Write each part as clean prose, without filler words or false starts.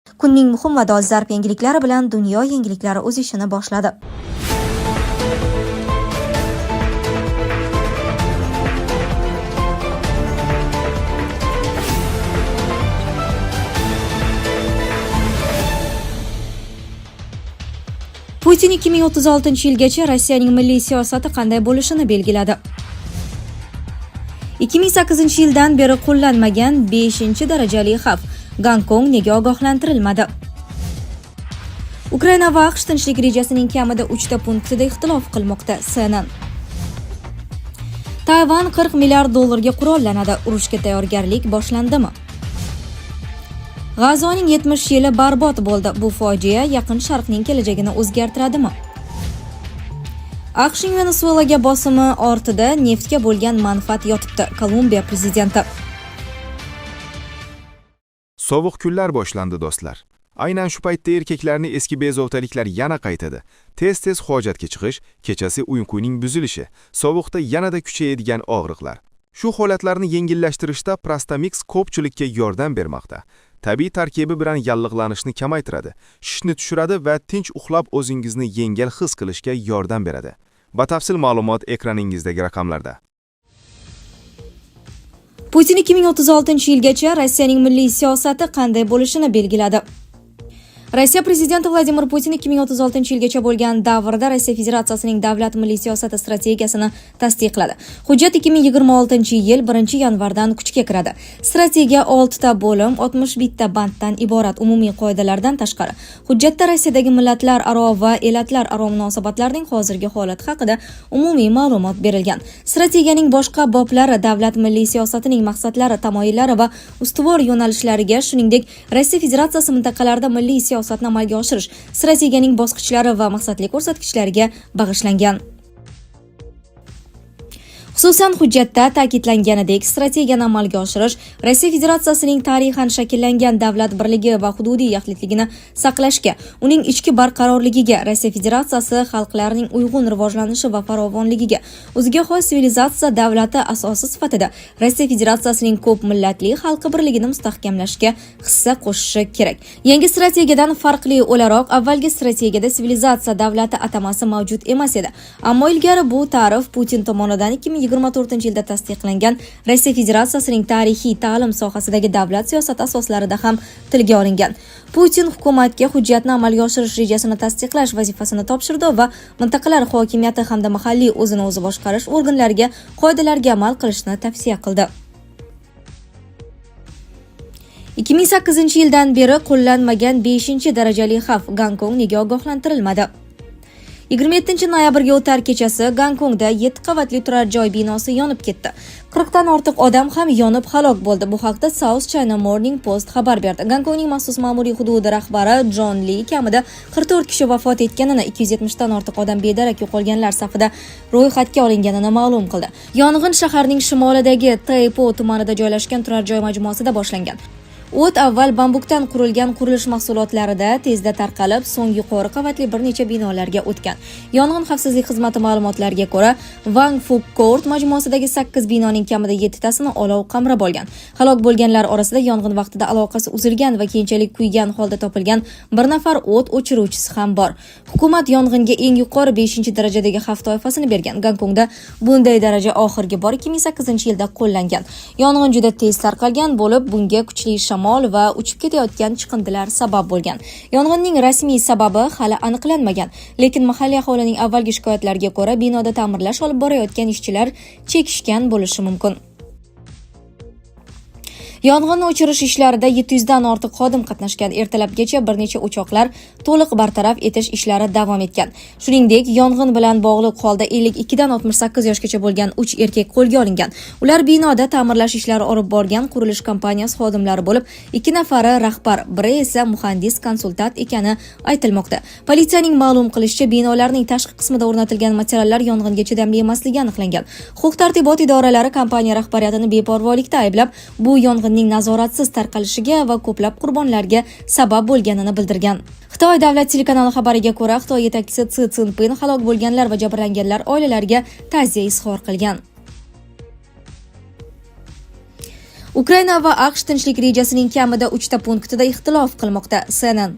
Kunning muhim va dolzarb yangiliklari bilan dunyo yangiliklari o'z ishini boshladi. Putin 2036-yilgacha Rossiyaning milliy siyosati qanday bo'lishini belgiladi. 2008-yildan beri qo'llanmagan 5-darajali xavf. Gonkong nega ogohlantirilmadi? Ukraina va AQSh tinchlik rejasining kamida 3 ta punktida ixtilof qilmoqda, CNN. Tayvan 40 milliard dollarga qurollanadi. Urushga tayyorgarlik boshlandimi? G'azoning 70 yili barbod bo'ldi. Bu fojia Yaqin Sharqning kelajagini o'zgartiradimi? AQShning Venesuelaga bosimi ortida neftga bo'lgan manfaat yotibdi. Kolumbiya prezidenti. Sovuq kunlar boshlandi, do'stlar. Aynan shu paytda erkaklarni eski bezovtaliklar yana qaytadi. Tez-tez hojatga chiqish, kechasi uyquning buzilishi, sovuqda yanada kuchayadigan og'riqlar. Shu holatlarni yengillashtirishda Prostamix ko'pchilikka yordam bermoqda. Tabiiy tarkibi bilan yallig'lanishni kamaytiradi, shishni tushiradi va tinch uxlab o'zingizni yengil his qilishga yordam beradi. Batafsil ma'lumot ekraningizdagi raqamlarda. Putin 2036-yilgacha Rossiyaning milliy siyosati qanday bo'lishini belgiladi. Rossiya prezidenti Vladimir Putin 2036-yilgacha bo'lgan davrda Rossiya Federatsiyasining davlat milliy siyosati strategiyasini tasdiqladi. Hujjat 2026-yil 1-yanvardan kuchga kiradi. Strategiya 6 ta bo'lim, 61 ta banddan iborat. Umumiy qoidalardan tashqari, hujjatda Rossiyadagi millatlararo va elatlararo munosabatlarning hozirgi holati haqida umumiy ma'lumot berilgan. Strategiyaning boshqa boblari davlat milliy siyosatining maqsadlari, tamoyillari va ustuvor yo'nalishlariga, shuningdek, Rossiya Federatsiyasi mintaqalarida milliy siyosatni amalga oshirish strategiyaning bosqichlari va maqsadli ko'rsatkichlariga bag'ishlangan. Xususan, hujjatda ta'kidlanganidek, strategiyani amalga oshirish Rossiya Federatsiyasining tarixan shakllangan davlat birligi va hududiy yaxlitligini saqlashga, uning ichki barqarorligiga, Rossiya Federatsiyasi xalqlarining uyg'un rivojlanishi va farovonligiga, o'ziga xos sivilizatsiya davlati asosi sifatida Rossiya Federatsiyasining ko'p millatli xalqi birligini mustahkamlashga hissa qo'shishi kerak. Yangi strategiyadan farqli o'laroq, avvalgi strategiyada sivilizatsiya davlati atamasi mavjud emas edi. Ammo ilgari bu ta'rif Putin tomonidan 2024-yilda tasdiqlangan Rossiya Federatsiyasining tarixiy ta'lim sohasidagi davlat siyosati asoslarida ham tilga olingan. Putin hukumatga hujjatni amalga oshirish rejasini tasdiqlash vazifasini topshirdi va mintaqalar hokimiyati hamda mahalliy o'zini o'zi boshqarish organlariga qoidalarga amal qilishni tavsiya qildi. 2008-yildan beri qo'llanmagan 5-darajali xavf. Gonkong nega ogohlantirilmadi? 27 noyabrga o'tar kechasi Gonkongda 7 qavatli turar joy binosi yonib ketdi. 40 dan ortiq odam ham yonib halok bo'ldi. Bu haqda South China Morning Post xabar berdi. Gonkongning maxsus ma'muriy hududi rahbari Jon Li kamida 44 kishi vafot etganini, 270 dan ortiq odam bedarak yo'qolganlar safida ro'yxatga olinganini ma'lum qildi. Yong'in shaharning shimolidagi Taipo tumanida joylashgan turar joy majmuasida boshlangan. O't avval bambukdan qurilgan qurilish mahsulotlarida tezda tarqalib, so'ng yuqori qavatli bir necha binolarga o'tgan. Yong'in xavfsizlik xizmati ma'lumotlariga ko'ra, Wang Fuk Court majmuasidagi 8 binoning kamida 7 tasini olov qamrab olgan. Halok bo'lganlar orasida yong'in vaqtida aloqasi uzilgan va keyinchalik kuygan holda topilgan bir nafar o't o'chiruvchisi ham bor. Hukumat yong'inga eng yuqori 5-darajadagi xavf toifasini bergan. Gonkongda bunday daraja oxirgi bor 2008-yilda qo'llangan. Yong'in juda tez tarqalgan bo'lib, bunga kuchli shamol va uchib ketayotgan chiqindilar sabab bo'lgan. Yong'inning rasmiy sababi hali aniqlanmagan, lekin mahalliy aholining avvalgi shikoyatlariga ko'ra, binoda ta'mirlash olib borayotgan ishchilar chekishgan bo'lishi mumkin. Yong'inni o'chirish ishlarida 700 dan ortiq xodim qatnashgan. Ertalabgacha bir necha o'choqlar to'liq bartaraf etish ishlari davom etgan. Shuningdek, yong'in bilan bog'liq holda 52 dan 68 yoshgacha bo'lgan 3 erkak qo'lga olingan. Ular binoda ta'mirlash ishlari olib borgan qurilish kompaniyasi xodimlari bo'lib, 2 nafari rahbar, biri esa muhandis konsultant ekani aytilmoqda. Politsiyaning ma'lum qilishicha, binolarning tashqi qismida o'rnatilgan materiallar yong'inga chidamli emasligi aniqlangan. Huquq-tartibot idoralari kompaniya rahbariyatini beparvolikda ayblab, bu yong'inning nazoratsiz tarqalishiga va ko'plab qurbonlarga sabab bo'lganini bildirgan. Xitoy davlat telekanali xabariga ko'ra, Xitoy yetakchisi Si Szinpin halok bo'lganlar va jabrlanganlar oilalariga ta'ziya izhor qilgan. Ukraina va AQSh tinchlik rejasining kamida 3 ta punktida ixtilof qilmoqda, CNN.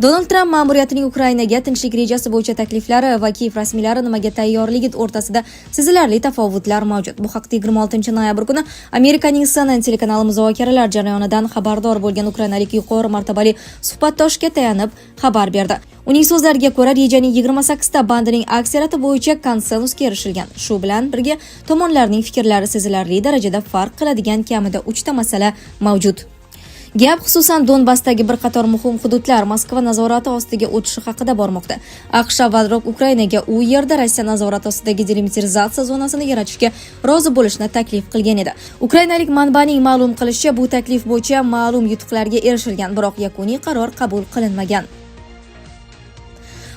Donald Tramp ma'muriyatining Ukrainaga tinchlik rejasi bo'yicha takliflari va Kiyev rasmiylari nimaga tayyorligi o'rtasida sezilarli tafovutlar mavjud. Bu haqda 26 noyabr kuni Amerikaning CNN telekanali muzokaralar jarayonidan xabardor bo'lgan ukrainalik yuqori martabali suhbatdoshga tayanib xabar berdi. Uning so'zlariga ko'ra, rejaning 28 ta bandining aksariyati bo'yicha konsensusga erishilgan. Shu bilan birga tomonlarning fikrlari sezilarli darajada farq qiladigan kamida 3 ta masala mavjud. Gap xususan Donbassdagi bir qator muhim hududlar Moskva nazorati ostiga o'tishi haqida bormoqda. AQSh avvalroq Ukrainaga u yerda Rossiya nazorati ostidagi demilitarizatsiya zonasini yaratishga rozi bo'lishni taklif qilgan edi. Ukrainalik manbaning ma'lum qilishicha, bu taklif bo'yicha ma'lum yutuqlarga erishilgan, biroq yakuniy qaror qabul qilinmagan.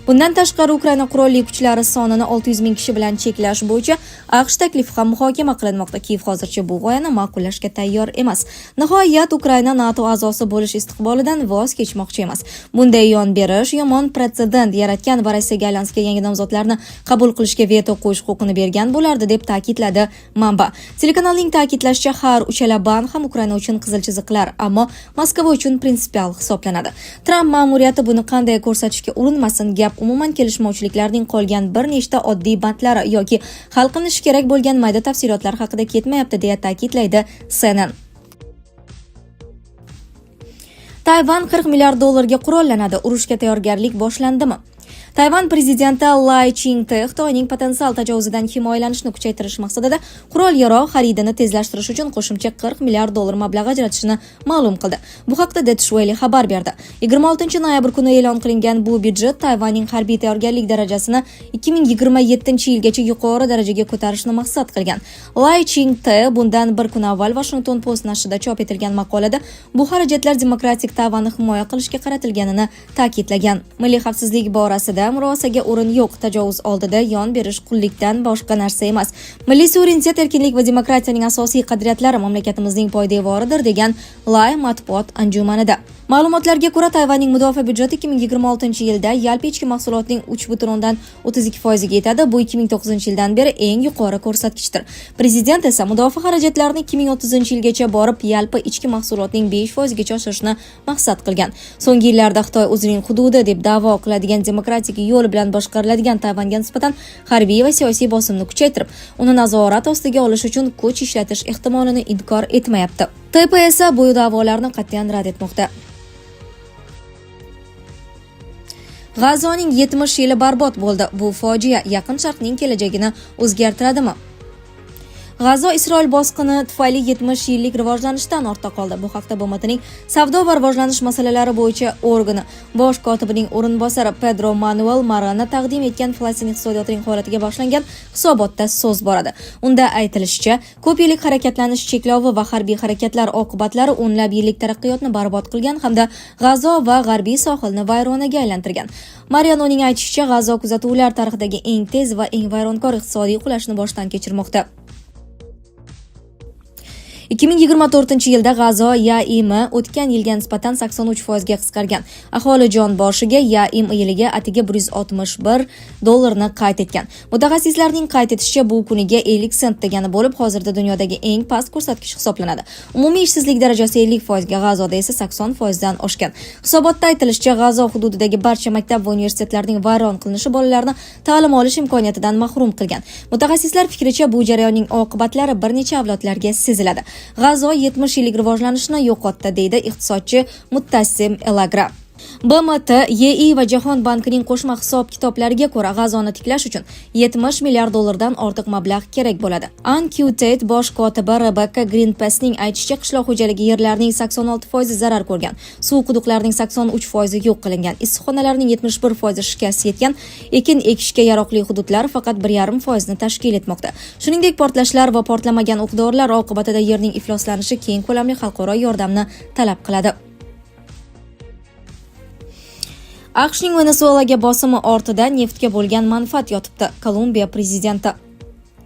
Bundan tashqari, Ukraina qurolli kuchlari sonini 600 ming kishi bilan cheklash bo'yicha AQSh taklifi ham muhokama qilinmoqda. Kiyev hozircha bu g'oyani ma'qullashga tayyor emas. Nihoyat, Ukraina NATO a'zosi bo'lish istiqbolidan voz kechmoqchi emas. Bunday yon berish yomon pretsedent yaratgan va Rossiyaga alyansga yangi nomzodlarni qabul qilishga veto qo'yish huquqini bergan bo'lardi, deb ta'kidladi manba. Telekanalning ta'kidlashicha, har uchala band ham Ukraina uchun qizil chiziqlar, ammo Moskva uchun prinsipial hisoblanadi. Tramp ma'muriyati buni qanday ko'rsatishga urinmasin, gap umuman kelishmovchiliklarning qolgan bir nechta oddiy bandlari yoki hal qilinishi kerak bo'lgan mayda tafsilotlar haqida ketmayapti, deya ta'kidlaydi CNN. Tayvan 40 milliard dollarga qurollanadi. Urushga tayyorgarlik boshlandimi? Tayvan prezidenti Lay Ching-te Xitoyning potensial tajovuzidan himoyalanishni kuchaytirish maqsadida qurol-yarog' xaridini tezlashtirish uchun qo'shimcha 40 milliard dollar mablag' ajratishini ma'lum qildi. Bu haqda The xabar berdi. 26 noyabr kuni e'lon qilingan bu byudjet Tayvanning harbiy tayyorgarlik darajasini 2027-yilgacha yuqori darajaga ko'tarishni maqsad qilgan. Lay Ching-te bundan bir kun avval Washington Post nashrida chop etilgan maqolada bu xarajatlar demokratik Tayvanni himoya qilishga qaratilganini ta'kidlagan. Milliy xavfsizlik borasida murosaga o'rin yo'q, tajovuz oldida yon berish qullikdan boshqa narsa emas. Milliy suverenitet, erkinlik va demokratiyaning asosiy qadriyatlari mamlakatimizning poydevoridir, degan Lay matbuot anjumanida. Ma'lumotlarga ko'ra, Tayvanning mudofaa byudjeti 2026-yilda yalpi ichki mahsulotning 3,32 foiziga yetadi. Bu 2009-yildan beri eng yuqori ko'rsatkichdir. Prezident esa mudofaa xarajatlarini 2030-yilgacha borib yalpi ichki mahsulotning 5 foizigacha oshirishni maqsad qilgan. So'nggi yillarda Xitoy o'zining hududi deb da'vo qiladigan, demokratik yo'l bilan boshqariladigan Tayvanga nisbatan harbiy va siyosiy bosimni kuchaytirib, uni nazorat ostiga olish uchun kuch ishlatish ehtimolini inkor etmayapti. Taypey esa bu da'volarni qat'iyan rad etmoqda. G'azoning 70 yili barbod bo'ldi. Bu fojia Yaqin Sharqning kelajagini o'zgartiradimi? G'azo Isroil bosqini tufayli 70 yillik rivojlanishdan ortda qoldi. Bu haqda BMTning savdo va rivojlanish masalalari bo'yicha organi bosh kotibining o'rinbosari Pedro Manuel Marana taqdim etgan Falastin iqtisodiyotining holatiga bag'ishlangan hisobotda so'z boradi. Unda aytilishicha, ko'p yillik harakatlanish cheklovi va harbiy harakatlar oqibatlari o'nlab yillik taraqqiyotni barbod qilgan hamda G'azo va g'arbiy sohilni vayronaga aylantirgan. Marianoning aytishicha, G'azo kuzatuvlar tarixidagi eng tez va eng vayronkor iqtisodiy qulashni boshdan kechirmoqda. 2024-yilda G'azo YaIM o'tgan yilga nisbatan 83% ga qisqargan. Aholi jon boshiga YaIM yiliga atigi 161 dollarni qayd etgan. Mutaxassislarning qayd etishicha, bu kuniga 50 sent degani bo'lib, hozirda dunyodagi eng past ko'rsatkich hisoblanadi. Umumiy ishsizlik darajasi 50% ga, G'azoda esa 80% dan oshgan. Hisobotda aytilishicha, G'azo hududidagi barcha maktab va universitetlarning vayron qilinishi bolalarni ta'lim olish imkoniyatidan mahrum qilgan. Mutaxassislar fikricha, bu jarayonning oqibatlari bir necha avlodlarga seziladi. G'azo 70 yillik rivojlanishni yo'qotdi, deydi iqtisodchi Muttassim Elagra. BMT, YI va Jahon bankining qo'shma hisob kitoblariga ko'ra, G'azoni tiklash uchun 70 milliard dollardan ortiq mablag' kerak bo'ladi. UNCTAD bosh kotibi Rebecca Grynspanning aytishicha, qishloq xo'jaligi yerlarining 86% zarar ko'rgan, suv quduqlarining 83% yo'q qilingan, issiqxonalarning 71% shikast yetgan, ekin ekishga yaroqli hududlar faqat 1,5% ni tashkil etmoqda. Shuningdek, portlashlar va portlamagan o'q-dorilar oqibatida yerning ifloslanishi keng ko'lamli xalqaro yordamni talab qiladi. AQShning Venesuelaga bosimi ortida neftga bo'lgan manfaat yotibdi. Kolumbiya prezidenti.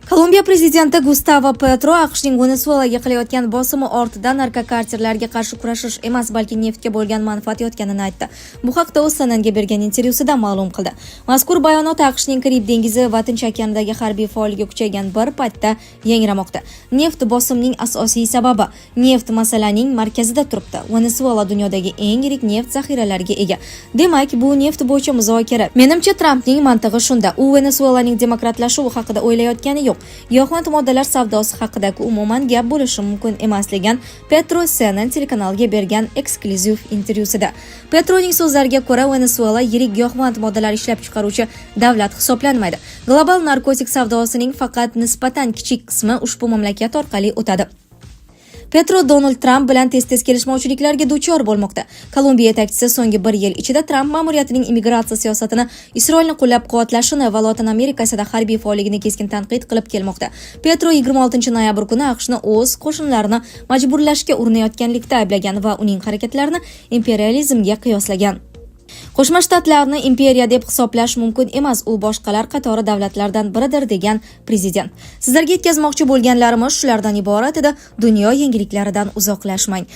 Kolumbiya prezidenti Gustavo Petro AQShning Venesuelaga qilayotgan bosimi ortida narkokartellarga qarshi kurashish emas, balki neftga bo'lgan manfaat yotganini aytdi. Bu haqda u CNNga bergan intervyusida ma'lum qildi. Mazkur bayonot AQShning Karib dengizi va Tinch okeanidagi harbiy faolligi kuchaygan bir paytda yangramoqda. Neft bosimning asosiy sababi. Neft masalaning markazida turibdi. Venesuela dunyodagi eng yirik neft zaxiralariga ega. Demak, bu neft bo'yicha muzokara. Menimcha, Trampning mantig'i shunda. U Venesuelaning demokratlashuvi haqida o'ylayotgani yo'q. Giyohvand moddalar savdosi haqida umuman gap bo'lishi mumkin emas, degan Petro CNN telekanaliga bergan eksklyuziv intervyusida. Petroning so'zlariga ko'ra, Venesuela yirik giyohvand moddalar ishlab chiqaruvchi davlat hisoblanmaydi. Global narkotik savdosining faqat nisbatan kichik qismi ushbu mamlakat orqali o'tadi. Petro Donald Tramp bilan tez-tez kelishmovchiliklarga duchor bo'lmoqda. Kolumbiya yetakchisi so'nggi bir yil ichida Tramp ma'muriyatining immigratsiya siyosatini, Isroilni qo'llab-quvvatlashini va Lotin Amerikasida harbiy faolligini keskin tanqid qilib kelmoqda. Petro 26 noyabr kuni AQShni o'z qo'shinlarini majburlashga urinayotganlikda ayblagan va uning harakatlarini imperializmga qiyoslagan. Qo'shma Shtatlarni imperiya deb hisoblash mumkin emas, u boshqalar qatori davlatlardan biridir, degan prezident. Sizlarga yetkazmoqchi bo'lganlarimiz shulardan iborat edi. Dunyo yangiliklaridan uzoqlashmang.